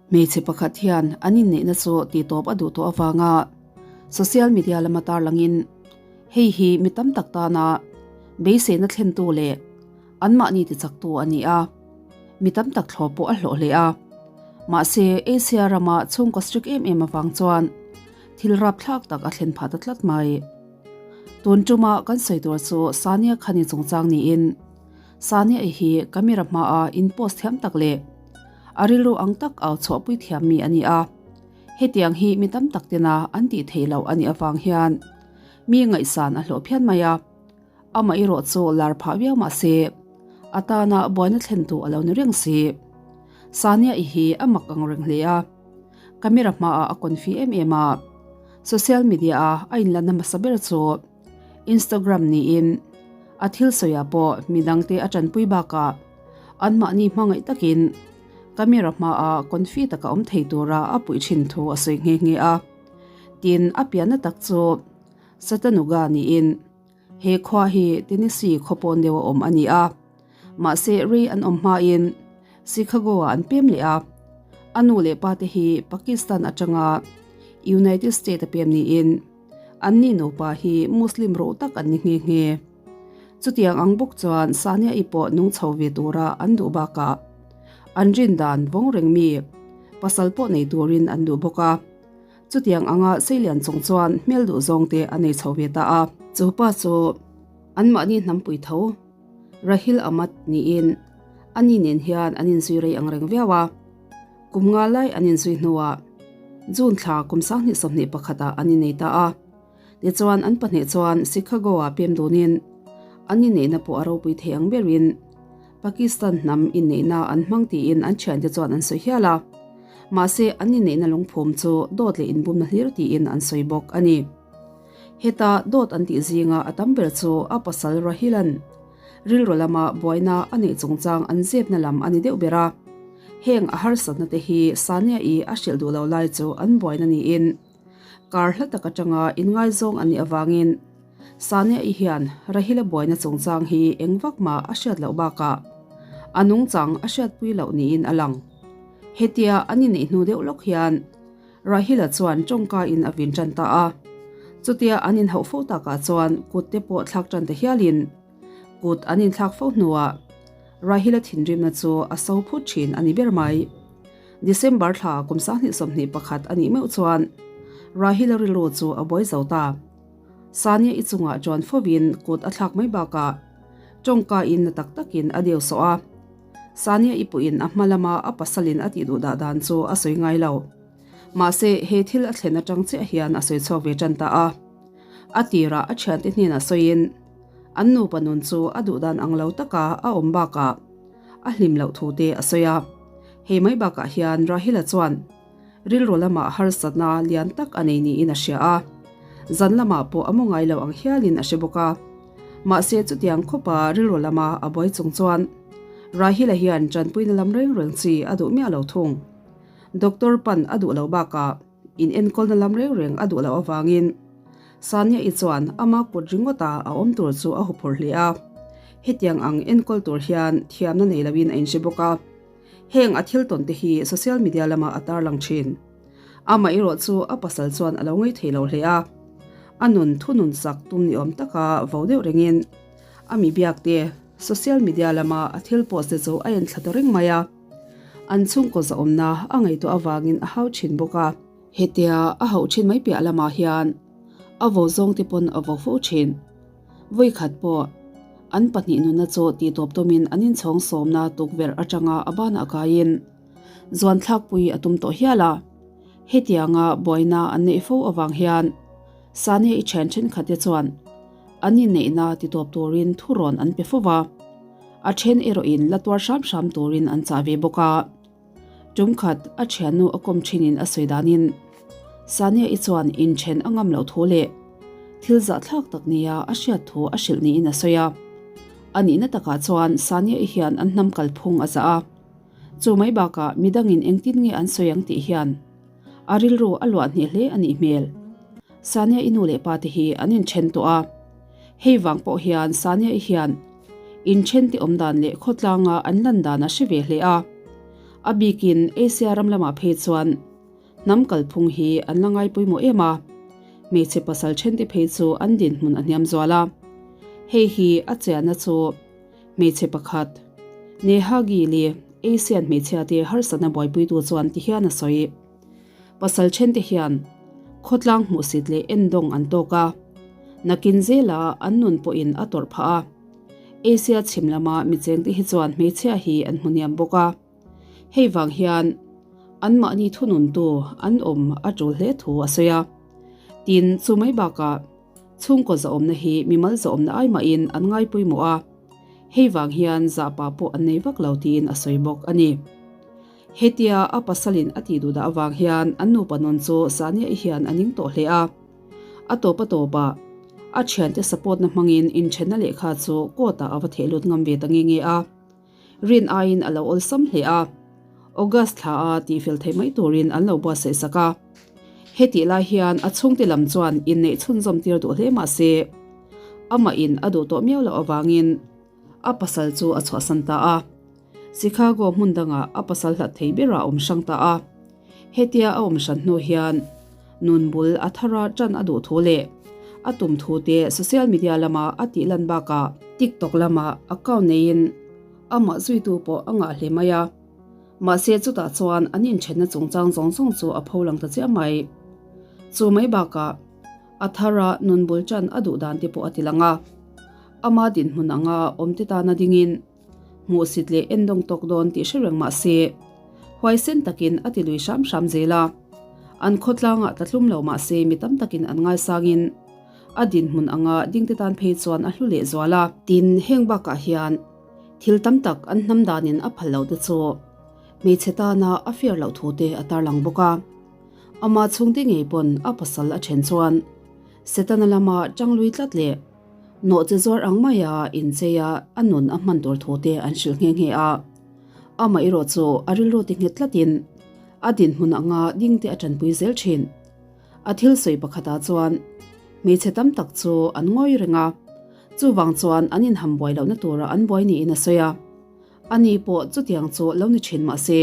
Hmeichhe pakhat hian an inneihna chu tihtawp a duh tawh avanga social media lama tarlangin hei hi mi tam tak tana beiseina thlentu leh anmahni tichaktu a ni a, mi tam tak thlawh pawh a hlawh hle a. Mahse, Asia rama chhungkaw strict em em avang chuan thil rapthlak tak a thlen phah ta tlat mai. Tun tuma kan sawi tur chu Sania Khani chungchang niin Sania i hi camera hmaa in post thiam tak leh a rilru ang tak au chhuahpui thiam mi a ni a. Hetiang hi mi tam tak tena an tih theih loh a nih avang hian mi ngaihsan a hlawh phian mai a. Amah erawh chu lar phah viau mah se a tana buaina thlentu a lo ni reng si. Sania i hi a mak ang reng hle a. Camera hmaah a confi em em a. Social media a a inlanna hmasa ber chu Instagram niin a thil sawiah pawh midangte a tanpui bakah anmahni hmangaih takin camera hmaah confi taka awm thei tura a puih thin thu a sawi nghe nghe a. Tin, a pianna tak chu Chattanooga niin he khua hi Tennessee khaw pawn deuh a awm a ni a. Mahse rei an awm hmain Chicago-ah an pem leh a. A nu leh pa te hi Pakistan atanga United States a pem niin Anni nupa hi Muslim ruh tak an ni nghe nghe. Chutiang ang bawk chuan Sania-i pawh nung chho ve tura an duh bakah an rin dan vawng reng mi pasal pawh nei turin an duh bawk a. Chutiang anga Seilian chung chuan hmel duh zawng te a nei chho ve ta a. Chu pa chu anmahni hnampui tho Rahil Ahmad niin ani nen hian an inzui rei ang reng viau a. Kum nga lai an inzui hnuah June thla kum 2021 ah an innei ta a. Tichuan an pahnih chuan Chicago-ah pem dunin an inneihna pawh a ropui thei ang berin Pakistan hnam inneihna an hmang tiin an thiante chuan an sawi hial a. Mahse an inneihna lungphum chu dawt leh inbumna hlir tiin an sawi bawk a ni. Heta dawt an tih zinga a tam ber chu a pasal Rahilan rilru lama buaina a neih chungchang an zepna lam a ni deuh ber a. Heng a harsatna te hi Sania-i a hrilh duh lo lai chu an buaina niin kar hla tak atanga inngaizawng an nih avangin Sania-i hian Rahila buaina chungchang hi eng vak mah a hriat loh bakah a nungchang a hriatpui loh niin a lang. Hetia an inneih hnu deuh lawk hian Rahila chuan tawngka in a vin tan ta a. Chutia an inhauh fo takah chuan kut te pawh thlak tan ta hialin kut an inthlak fo hnuah Rahila thinrimna chu a so phut thin a ni ber mai. December thla kum 2021 a nih meuh chuan Rahila rilru chu a buai zo ta. Sania i chungah chuan fovin kut a thlak mai bakah tawngka in na tak takin a deu sawh a. Sania i puhin a hma lama a pasalin a tih duh dah dan chu a sawi ngai lo. Mahse, he thil a thlen atang chiah hian a sawi chhuak ve tan ta a. A tirah a thiante hnenah sawiin an nupa nun chu a duh dan ang lo taka a awm bakah a hlim loh thu te a sawi a. Hei mai bakah hian Rahila chuan rilru lamah harsatna lian tak a nei niin a hria a. Zan lamah pawh a mu ngai lo ang hialin a hre bawk a. Mahse chutiang khawpa rilru lama a buai chung chuan Rahila hian tanpuina lam reng reng chi a duh miah lo thung. Doctor pan a duh lo bakah in enkawlna lam reng reng a duh loh avangin Sania-i chuan ama kut ringawta a awm tur chu a huphurh hle a. Hetiang ang enkawl tur hian thiamna nei loin a inhre bawk a. Heng a thil tawn te hi social media lamah a tarlang thin. Amah erawh chu a pasal chuan a lo ngaih thei lo hle a. A nun thunun sak tum ni awm taka vo deuh rengin a mi biak te social media lama a thil post te chu a en thla ta reng mai a. An chhungkaw zahawmna a ngaihtuah avangin a hau thin bawk a. Hetia a hauh thin mai piah lamah hian a vo zawng te pawn a vo fo thin. Vawikhat pawh an pahnih nunna chu tihtawp tawmin an inchhawng sawmna tukverh atanga a banah kaiin zuan thlakpui a tum tawh hial a. Hetianga buaina an neih fo avang hian Sania i thian thenkhat te chuan an inneihna titawp turin thurawn an pe fo va, a then erawhin la tuar hram hram turin an chah ve bawk a. Tumkhat a thiannu a kawm thinin a sawi danin Sania i chuan inthen a ngam loh thu leh thil zahthlak tak nia a hriat thu a hrilh niin a sawi a. A nihna takah chuan Sania i hian an hnam kalphung a zah a. Chu mai bakah midangin engtin nge an sawi ang tih hian a rilru a luah hneh hle a nih hmel. Sania i nu leh pa te hi an inthen tawh a. Hei vang pawh hian Sania i hian inthen te awm dan leh khawtlanga an lan dan a hre ve hle a. A bikin Asia ram lamah phei chuan hnam kalphung hi an la ngai pawimawh em a, hmeichhe pasal thente phei chu an dinhmun a hniam zual a. Hei hi a chiahna chu hmeichhe pakhat, Neha Gili, Asian hmeichhiate harsatna buaipuitu chuan ti hian a sawi. Pasal thente hian khawtlang hmuhsit leh endawng an tawk a, nakin zela an nun pawhin a tawrh phah a. Asia chhim lama mi chengte hi chuan hmeichhia hi an hmu hniam bawk a. Hei vang hian anmahni thununtu an awm a tul hle thu a sawi a. Tin, chu mai bakah chhungkaw zahawmna hi mimal zahawmna ai mahin an ngai pawimawh a, hei vang hian zahpah pawh an nei vak lo tiin a sawi bawk a ni. Hetia a pasalin a tih duh dah avang hian an nupa nawn chu Sania-i hian a ning tawh hle a. A tawp a tawpah a thiante support na hmangin inthenna lehkha chu court ah a va theh lut ngam ve ta nge nge a. Rin aiin a lo awlsam hle a. August thla a tihfel theih mai turin an lo buatsaih sak a. Hetih lai hian a chhungte lam chuan inneih chhunzawm tir duh hle mah se, amah in a duh tawh miau loh avangin a pasal chu a chhuahsan ta a. Chicago hmun dangah a pasal hlat thei berah a awm hrang ta a. Hetia a awm hran hnu hian nun bul a thara tan a duh thu leh a tum thu te social media lama a tih lan bakah TikTok lama account neiin amah zuitu pawh a ngah hle mai a. Mahse chutah chuan an inthenna chungchang zawng zawng chu a pho lang ta chiah mai. Chu mai bakah a thara nun bul tan a duh dan te pawh a ti lang a. Ama dinhmun anga awmte tana dingin Hmuhsit leh endawng tawk dawn tih hre reng mah se, huaisen takin a ti lui hram hram zel a. An khawtlangah tla tlum lo mah se mi tam takin an ngaisangin a dinhmun anga dingte tan phei chuan a hlu leh zual a. Tin, heng bakah hian thil tam tak an hnam danin a phal lo te chu hmeichhe tana a fair loh thu te a tarlang bawk a. Amah chhungte ngei pawn a pasal a then chuan Setana lama tang lui tlat leh Nawhche zuar ang maia incheia a nun a hman tur thu te an hrilh nghe nghe a. Amah erawh chu a rilru ti nghet tlatin a dinhmun anga ding te a tanpui zel thin. A thil sawi pakhatah chuan hmeichhe tam tak chu an ngawi reng a, chuvang chuan an inham buai lohna tura an buai niin a sawi a. Ani pawh chutiang chu lo ni thin mah se,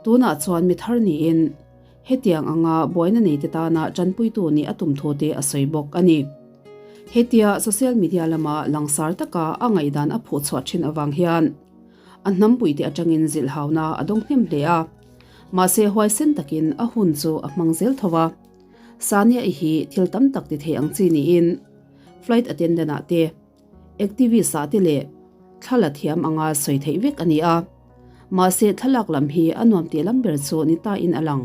tunah chuan mi thar niin hetiang anga buaina neite tana tanpuitu nih a tum thu te a sawi bawk a ni. Hetia social media lama langsar taka a ngaihdan a phuh chhuah thin avang hian a hnampuite atangin zilhhauna a dawng hnem hle a, mahse huaisen takin a hun chu a hmang zel tho a. Sania-i hi thil tam tak ti thei ang chi niin flight attendant-ah te, Activist ah te leh thla la thiam anga sawi theih vek a ni a, mahse thlalak lam hi a nuam tih lam ber chu ni ta in a lang.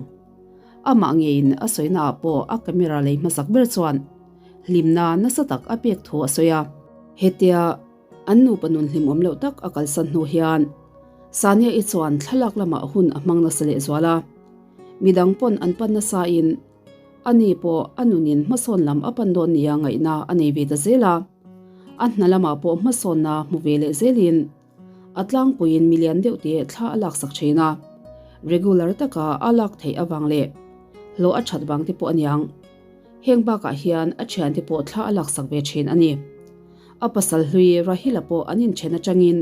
Amah ngeiin a sawina ah pawh a camera lei hmasak ber chuan hlimna nasa tak a pek thu a sawi a. Hetia an nupa nun hlimawm loh tak a kalsan hnu hian Sania-i chuan thlalak lamah hun a hmang nasa lehzual a, midang pawn an pan nasa in Ani pawh a nunin hmasawn lam a pan dawn nia ngaihna a nei ve ta zel a. A hna lamah pawh hmasawnna hmu ve leh zelin a tlangpuiin mi lian deuh te thla a laksak thin a. Regular taka a lak theih avang leh hlawh a that vang te pawh a niang. Heng bakah hian a thiante pawh thla a laksak ve thin a ni. A pasal hlui Rahila pawh an inthen atangin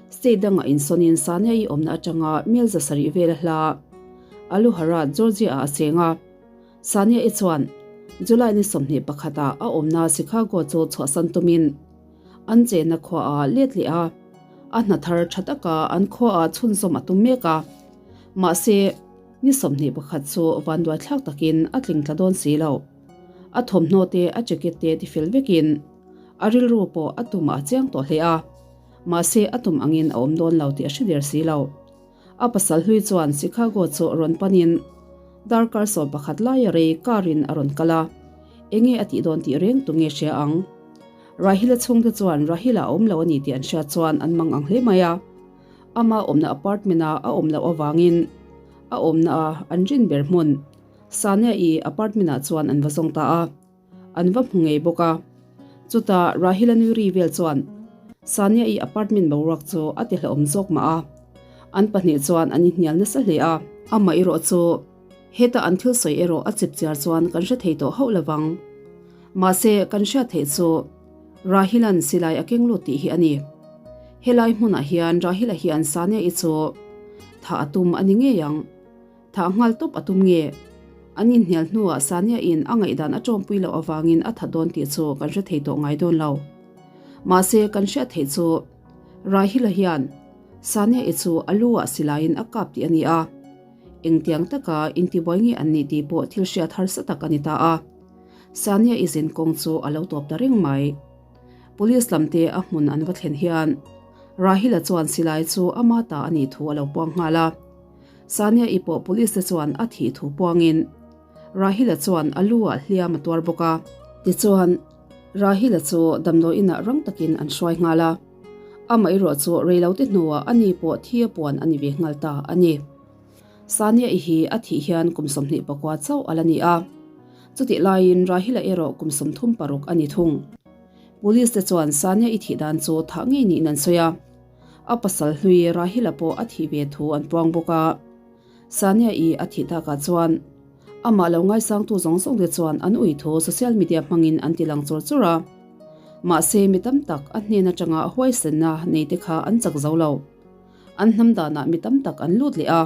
State dangah insawnin Sania-i awmna atanga mel 700 vela hla Aluhara, Georgia-ah a cheng a. Sania-i chuan July ni 21 ah a awmna Chicago chu chhuahsan tumin an chenna khuaah let leh a, a hna thar tha taka an khuaah chhunzawm a tum mek a. Mahse, ni 21 chu vanduaithlak takin a tling tla dawn si lo. A thawmhnaw te a jacket te tifel vekin a rilru pawh a tumah a chiang tawh hle a. Mahse, a tum angin a awm dawn lo tih a hre der si lo. A pasal hlui chuan Chicago chu rawn panin darkar 11 laia rei car in a rawn kal a, enge a tih dawn tih reng tu nge hria ang? Rahila chhungte chuan Rahila a awm lo a ni tih an hriat chuan an mang ang hle mai a. Ama awmna apartment a a awm loh avangin a awmna a an rin ber hmun Sania-i apartment ah chuan an va zawng ta a. An va hmu ngei bawk a. Chutah Rahila nui ri vel chuan Sania-i apartment boruak chu a ti hlauhawm zawk mah a. An pahnih chuan an inhnial nasa hle a. Amah erawh chu heta an thil sawi erawh a chip chiar chuan kan hre thei tawh hauh lovang. Mahse, kan hriat theih chu Rahila'n silai a keng lut tih hi a ni. Helai hmunah hian Rahila hian Sania-i chu. Thah a tum a ni ngei ang. Thah nghal tawp a tum nge? An inhnial hnuah Sania in a ngaihdan a tawmpui loh avangin a that dawn tih chu kan hre thei tawh ngai dawn lo. Mahse, kan hriat theih chu Rahila hian Sania i chu a lu ah silaiin a kap tih a ni a. Engtiang taka intibuai nge an nih tih pawh thil hriat harsa tak a ni ta a. Sania i zin kawng chu a lo tawp ta reng mai. Police lamte a hmun an va thlen hian Rahila chuan silai chu ama ta a nih thu a lo puang nghal a. Sania i pawh police te chuan a thih thu puangin Rahila chuan a lu ah hliam a tuar bawk a. Tichuan, Rahila chu damdawi inah rang takin an hruai nghal a. Amah erawh chu reilote hnuah a ni pawh thi a puan a ni ve nghal ta a ni. Sania i hi a thih hian kum 24 chauh a la ni a. Chutih laiin Rahila erawh kum 36 a ni thung. Police te chuan Sania i thih dan chu thah ngei niin an sawi a. A pasal hlui Rahila pawh a thih ve thu an puang bawk a. Sania i a thih takah chuan amah lo ngaisangtu zawng zawng te chuan an ui thu social media hmangin an ti lang chur chur a. Mahse mi tam tak a hnen atanga huaisenna nei te kha an chak zo lo. An hnam danah mi tam tak an lut leh a.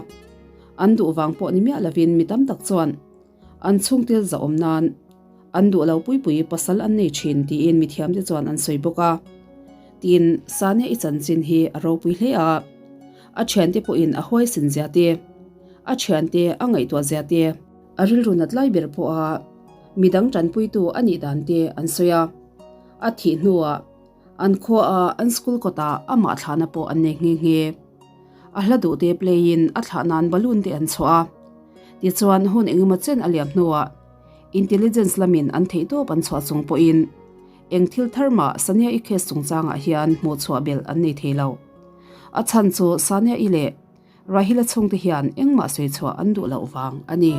An duh vang pawh ni miah lovin mi tam tak chuan An chhungtil zahawm nan an duh lo puipui pasal an nei thin tiin mithiamte chuan an sawi bawk a. Tin, Sania i chanchin hi a ropui hle a. A thiante pawhin a huaisin zia te, a thiante a ngaihtuah zia te, a rilru nat lai ber pawha midang tanpuitu a nih dan te an sawi a. A thih hnuah An khuaah an school kawtah amah thlahna pawh an nei nghe nghe. A hla duh te play in a thlah nan balloon te an chhuah a. Tichuan hun engemaw chen a liam hnuah intelligence lamin an theihtawp an chhuah chung pawhin eng thil thar mah Sania-i case chungchangah hian hmuhchhuah belh an nei thei lo. A chhan chu Sania-i leh Rahila chhungte hian engmah sawi chhuah an duh loh vang a ni.